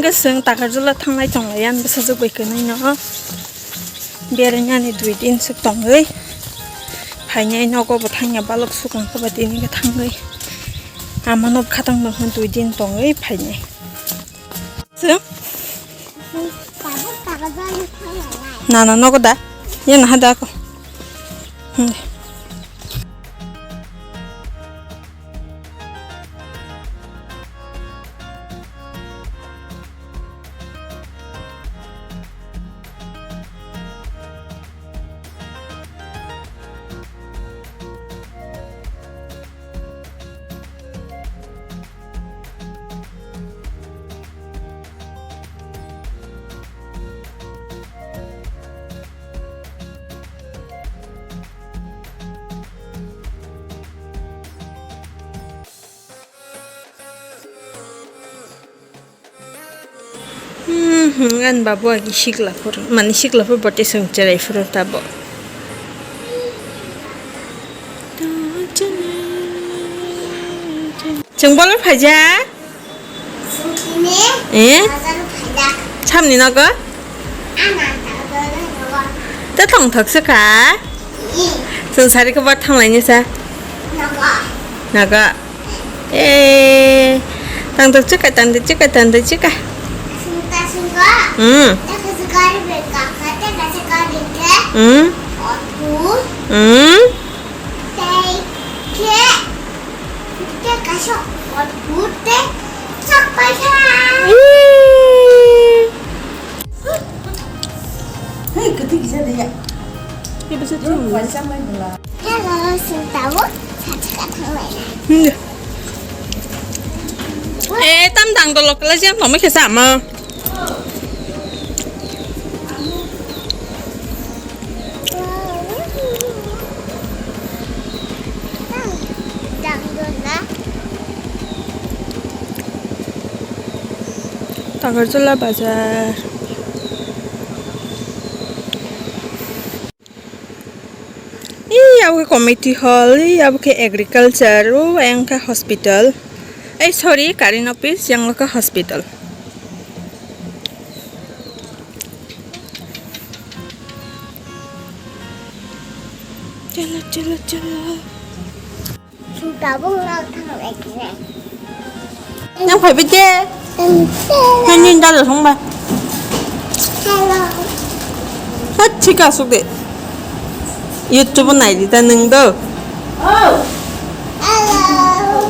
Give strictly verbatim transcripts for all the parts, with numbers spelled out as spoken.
Hwnkhe chwng Takarjala thanglai tonglai, ani bwsajwk bai kwnaino berainani dui din swk tongwi phainai, nogo bo thangya, balok swkang khe ba tini khe thangwi amano khatang tongkha, dui din tongwi phainai. Chwng nana nogo da? Yana hada ko. Hmm. Hmm, hmm, ani babu agi sikla phuru, mani sikla phuru bote chwng cherai phuru tabo. Chwng bolo phaijak? Eh? Samni nogo? Ta tongthok se kha? Chwng sari khe bar thanglaini sa? Nogo. Eh, tangtwk chika, tangtwk chika, tangtwk chika. Sungka, sungka. Hmm. Tei kaisa gari bai kakha, tei kaisa gari khe. Hmm. Auto. Hmm. Tei khe, tei kaisa auto tei sak paikha. Ih. Hei, kwtwi kisa de ya. Khe bisa chwng. Hello, sing tabo, sachi ka thanglai. Hmm. Eh, tam dang dolok kala jam tongma khe sama. Dang dola. Takarjala bazar. Ih, abo khe committee hall, ih, abo khe agriculture, o ayang khe hospital. Ei, sorry, current office, yang khe hospital. Chalo, chalo, chalo. Tabuk rok thang lai khe. Nang phai bai de. Nang te. Nang ni dal thong ba. Hello. Hat chika suk de. YouTube nai di ta nung do. Oh. Hello.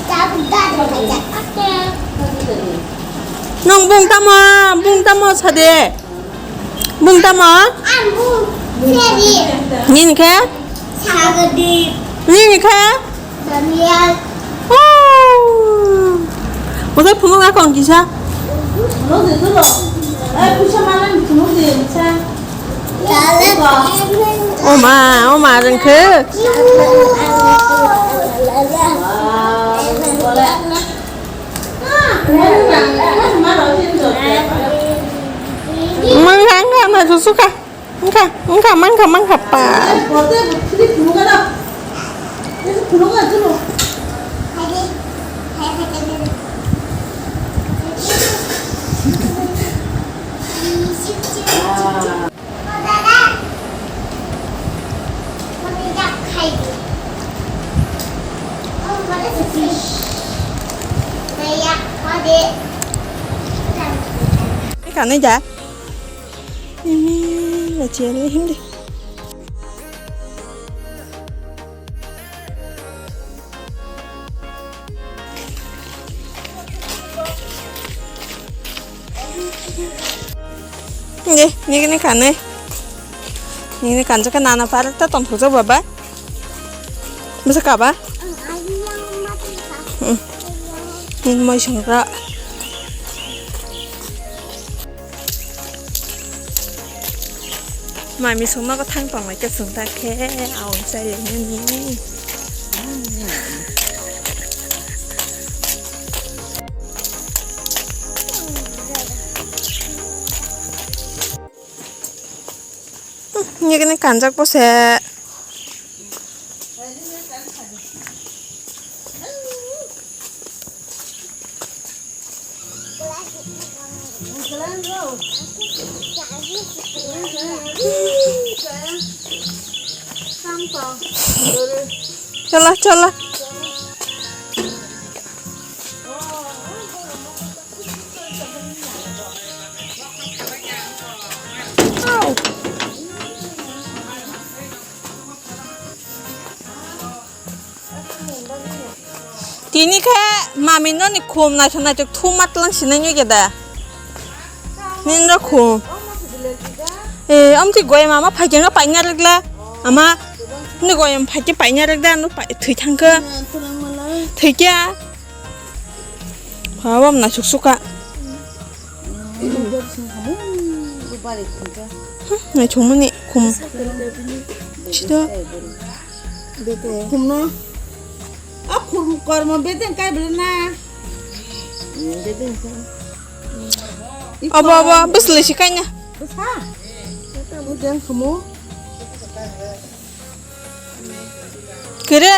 Tabuk dal thong lai khe. Nung bung tamo, bung tamo sa de. Bung tamo? Ang bung Seri. Nini khe? Sagadi. Nini khe? Daniel. Oh. Udah phunuk akon kisa? Phunuk di dulu. Eh, pusa mana phunuk di, pusa. Oma, oma rengke. Wow, boleh. Mangga, mangga, mangga, susu ka. Mangga, mangga, mangga, mangga, pa. Ini kan aja. Ini aja nih, ini. Nge, nge, nge, kane. Nge, nge, kanjak ka nana parok ta tongthokjak baba. Bwsa kaba? Hmm. Nini moi songra. Mami songma ko thang tong lai khe chwng ta khe aung chai lai nini. Nini kanjak po se. Chala, chala. Au. Tini khe mami noni khum naithok naithok thum matlang sinai nui khe da. Nini rok khum. Eh, amtwi goyam ama phaikhe no paina rwgla. Ama, ni goyam phaikhe paina rwgda, no pai-, thwi thangkhe. Thwikya. Phabam naithok suka. Naithokmani khum. Sida. Khumno. A khum kormo bedeng kai bwlana. Bedeng kai. Abo, abo, bwsli si kaina. Bwsa. Bedeng khumu. Kere?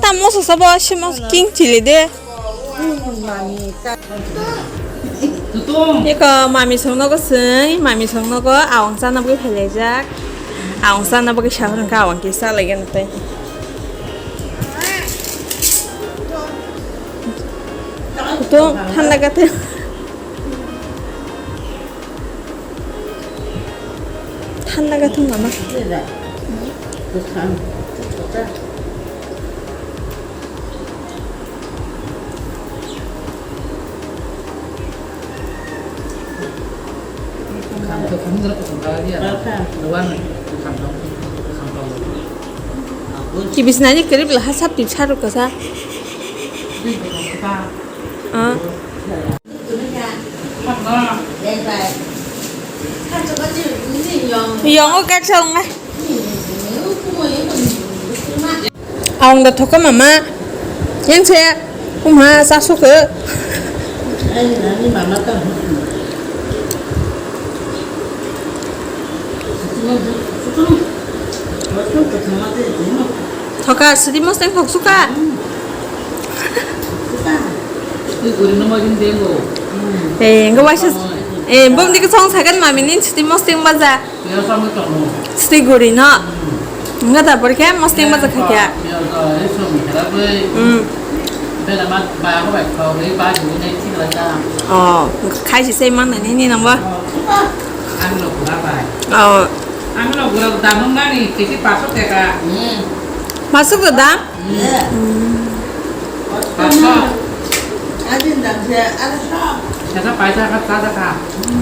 Tamo sasa bo simo king chili de. Eko mami songno ko sing, mami songno ko awang sana bwi phailaijak. Awang sana bwi sa hwn ka awang kisa lagi nanti. Itu thanda kate. Thanda kate mama. Kibis nani kerip laha sap tip saruk kasa. Ah. Yong o kar sa ong ai. Aung da thoka mama. Yang se kuma sa su ke. Thoka sidi mos teng thok suka. Eh, enggak waisa. Eh, bom dikit song sakan mami nin sidi mos teng baja. Stiguri no. Enggak da, por khe mosting baja kha khe. Hmm. Oh, khai si sei man nani ni nang ba. Oh. Masuk da da? Hmm.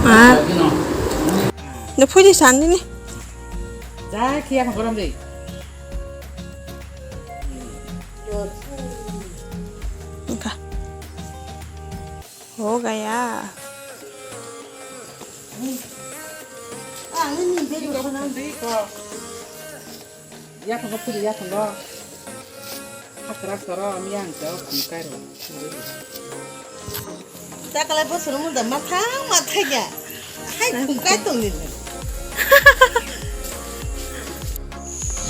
Ah. Nupui di sandi ni. Ja, khiya kang korom de. Engka. Ho gaya. Ang ini beri ko nang. Ya, ko puri ya, ko. Hakrak toro, ami yang jauh, kami kairo. Takalai bosor muda mathang mathai ya. Hai, khum kai tong ni.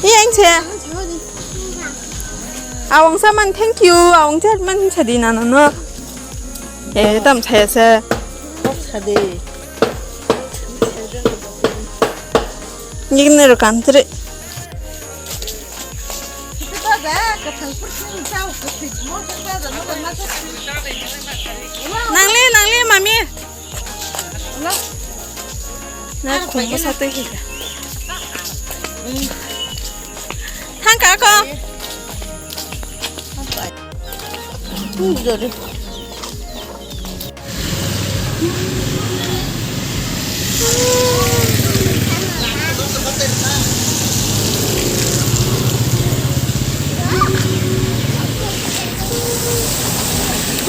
Iya, ang saya. Awang sa man, thank you. Awang chat man sa di nano no. Eh, tam saya sa. Kok sa di. Ngik ne ro kan tre. Nangli, nangli, mami. Na khum bwsa twi khe. Thang ka ko.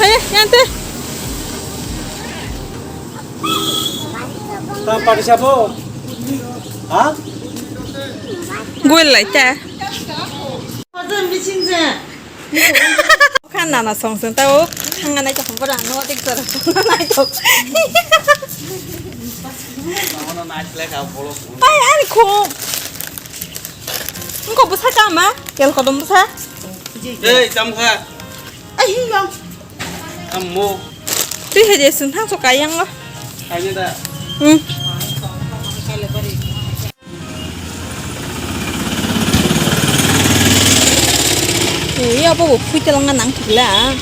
Hey, yante. Ta parisa bo? Ha? Bul lai ta. Kha nana song song ta o. Thanga nai ta khong kora no tik sara nai tok. Ai, ai, khong. Engko bwsa chama? Kel kodom bwsa? Ei, cham kha. Ai, hi yang. Ammo. Twi hai je sung thang so kayang lo. Kayang da. Hmm. Ui, abo bo phui telong nang thikla.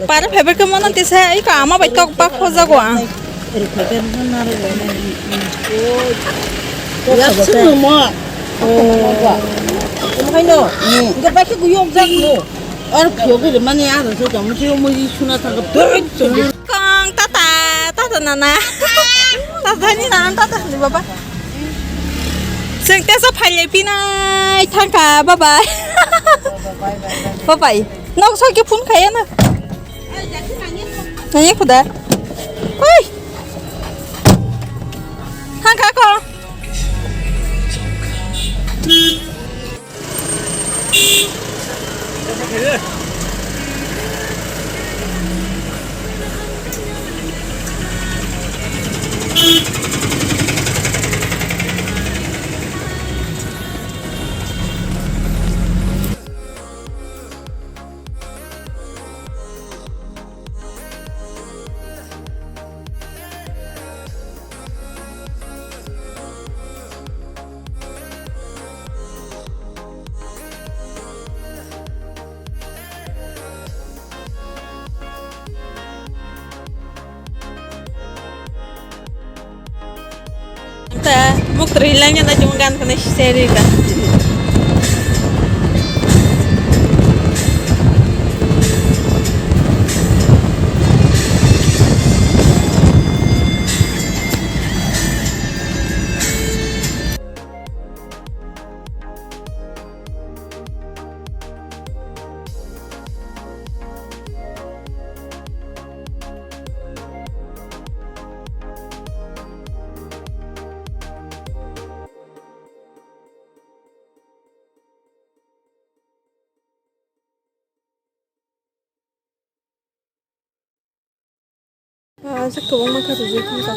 Para phaibar khe mono tisa, iko ama bai tok bak hojago ang. Yak sung no mo. Omo hai no. Engke bai khe guyok jak no. Ar phiyok ri mani ar se jam se mo ji suna thang ka. Kong tata, tata nana. Tata ni nana, tata ni baba. Sengte sa phai le pinai thang ka, bye bye. Bye bye. Nok soi ke phone khaya na. Nanya khuda. Oi. Hang kha ko. Ta muk tri lang na jung gan kane seri ta. Ah, sa kwbangma kha rwjak thangkha.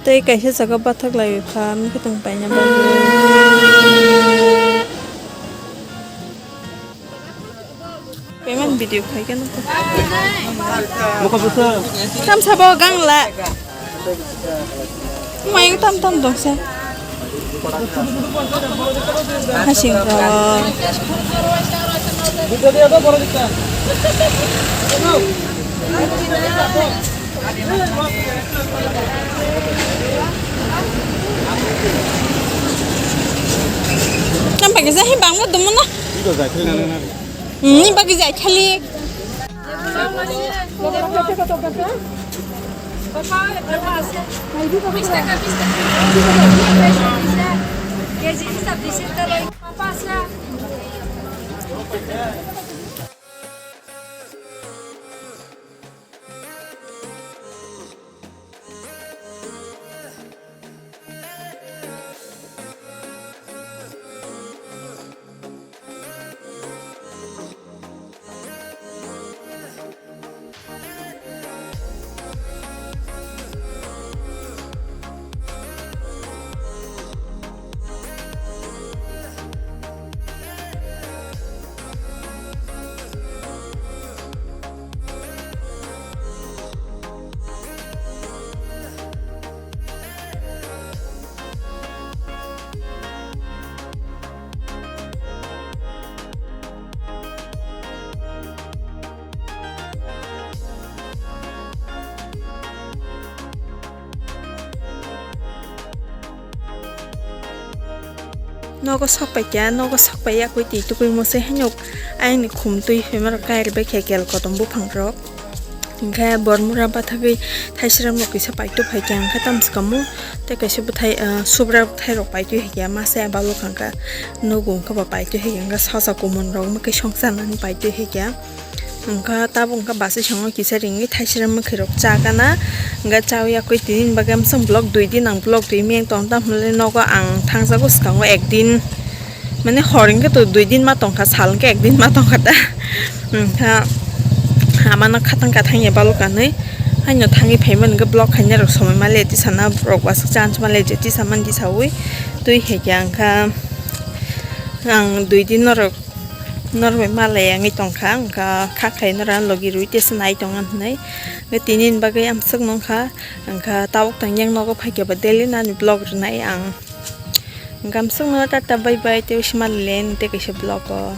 Tei kaisa jaga bathak lai kha, mikhutung paina bagwi. Payment video khai khe nukha. Tam sabo gang la. Mayung tam tam dong se. Hasing rok. Tam pakai jahe bangla dumo na. Ni bagwi jai khali. Nogo sokpai kha, nogo sokpai ya koi twi tukui mose haino ayangni khum twi phaima rok kai rwbai khe kel kotom buphang rok. Hingkhe bormura bathagwi thaiswrang rok kisa paito phaikha, hingkhe tamswkamo tei kaisa bwthai, ah, subra bwthai rok paito hikya, masa balok hangkha nugo hwnkhe ba paito hikya, hingkhe sosa kumun rok mwkhwi songcharnani paito hikya. Hingkhe tabuk hingkhe bwsai songo kisa ringwi thaiswrang mwkhwi rok chakana, hingkhe chawi yakwi tini bagwi amsong vlog dui din ang vlog twi meng tong tam hwnle nogo ang thangjago swkango ekdin. Mane hor hwnkhe to dui din ma tongkha, sal hwnkhe ek din ma tongkha ta. Hwnkha amano khatang kathang ya balok kanwi. Haino thangwi phaimani hwnkhe vlog khaina rok somoi ma le tisana borok wasuk chance ma le je tisa mani tisawi twi hekya hwnkha ang dui din norok norbai ma le yangwi tongkha, hwnkha kha khai nora logi rui tesa nai tongna hwnwi. Hwnkhe tini ni bagwi amsuk nungkha, hwnkha tabuk tang yang nogo phaikhe ba daily nani vlog rwnai ang. Gamsukno tata bye bye, tei sima len tei kaisa vlog o.